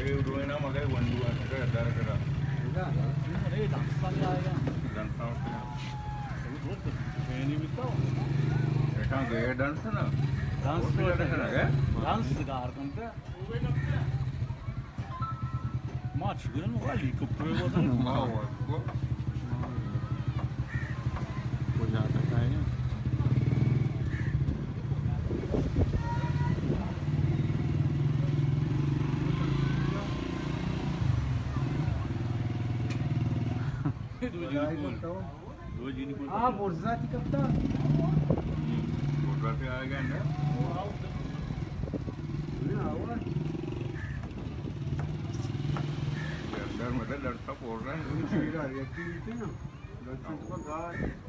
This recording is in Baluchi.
دوئے نام اگے ونڈو آتا ہے، در کرا۔ اے ڈانس سال آئے گا۔ ڈانس سال۔ ایک ہاں گئے ڈانس نا۔ ڈانس اور بھی تو ڈانس ہے۔ ڈانس گار کنتے۔ ما چی گرن والی کپڑے بوتن۔ ما والی کو۔ کجا تک آئے؟ دو جنی کول۔ دو جنی کول۔ آ برزاتی کپتا۔ برزاتی آئے گا نا۔ اندر مدد لڑتا پور رہا ہے۔ لڑتا پور رہا ہے۔